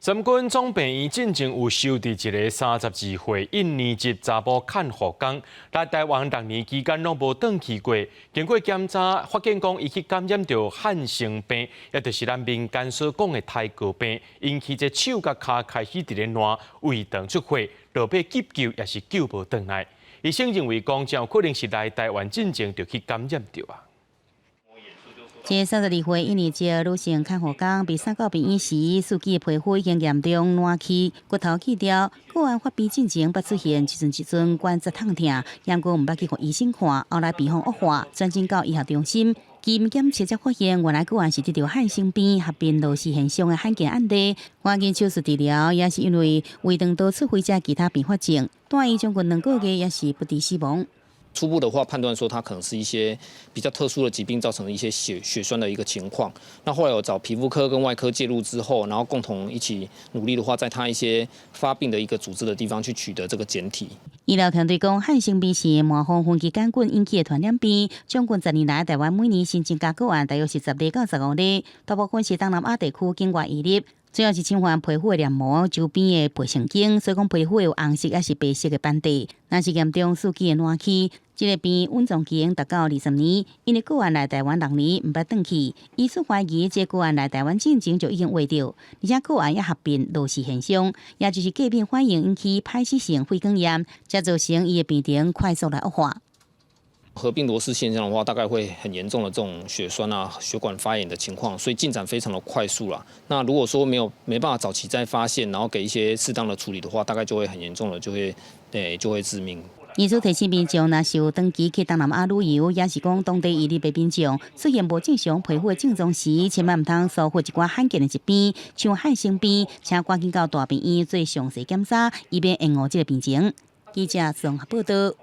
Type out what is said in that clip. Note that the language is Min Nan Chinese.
三軍總病院進前有收治一个32歲印尼籍查埔看護工，來台灣6年期間攏無轉去過。經過檢查，發現講伊去感染著漢生病，也就是咱民間所講的胎膏病，引起這手佮跤開始佇咧爛，胃腸出血，落尾急救也是救無轉來。醫生認為講，真有可能是來台灣進前就去感染著啊。這32歲印尼籍女性看護工被送到病院時，四肢的皮膚已經嚴重爛去，骨頭去掉。個案發病進前捌出現一陣一陣關節痛疼，毋過毋捌去予醫生看，後來病況惡化，轉診到醫學中心。經檢測才發現，原來個案是得著漢生病合併羅氏現象的罕見案例。趕緊手術治療，也是因為胃腸道出血這其他併發症，住院將近2個月，也是不治死亡。初步的話判斷說，他可能是一些比較特殊的疾病造成的一些血栓的一個情況。那後來有找皮膚科跟外科介入之後，然後共同一起努力的話，在他一些發病的一個組織的地方去取得這個檢體。醫療團隊講，漢生病是麻風分枝桿菌引起的傳染病，將近10年來，台灣每年新增加個案大約是10例到15例，大部分是東南亞地區境外移入。主要是侵犯皮膚的黏膜周邊的皮神經，所以講皮膚有紅色抑是白色的斑塊。若是嚴重四肢會爛去，這個病隱藏期達到20年，因為個案來台灣6年毋捌轉去，醫師懷疑這個案來台灣進前就已經患著，而且個案也合併羅氏現象，也就是過敏反應引起歹勢性血管炎，才造成伊的病情快速來惡化。合併羅氏現象的話，大概會很嚴重的這種血栓啊、血管發炎的情況，所以進展非常的快速啦。那如果說沒有沒辦法早期再發現，然後給一些適當的處理的話，大概就會很嚴重的，就會致命。醫師提醒民眾，若是有長期去東南亞旅遊，抑是講當地移入的民眾出現無正常皮膚的症狀時，千萬毋通疏忽一寡罕見的疾病，像漢生病，請趕緊到大病院做詳細檢查，以免延誤這个病情。記者綜合報道。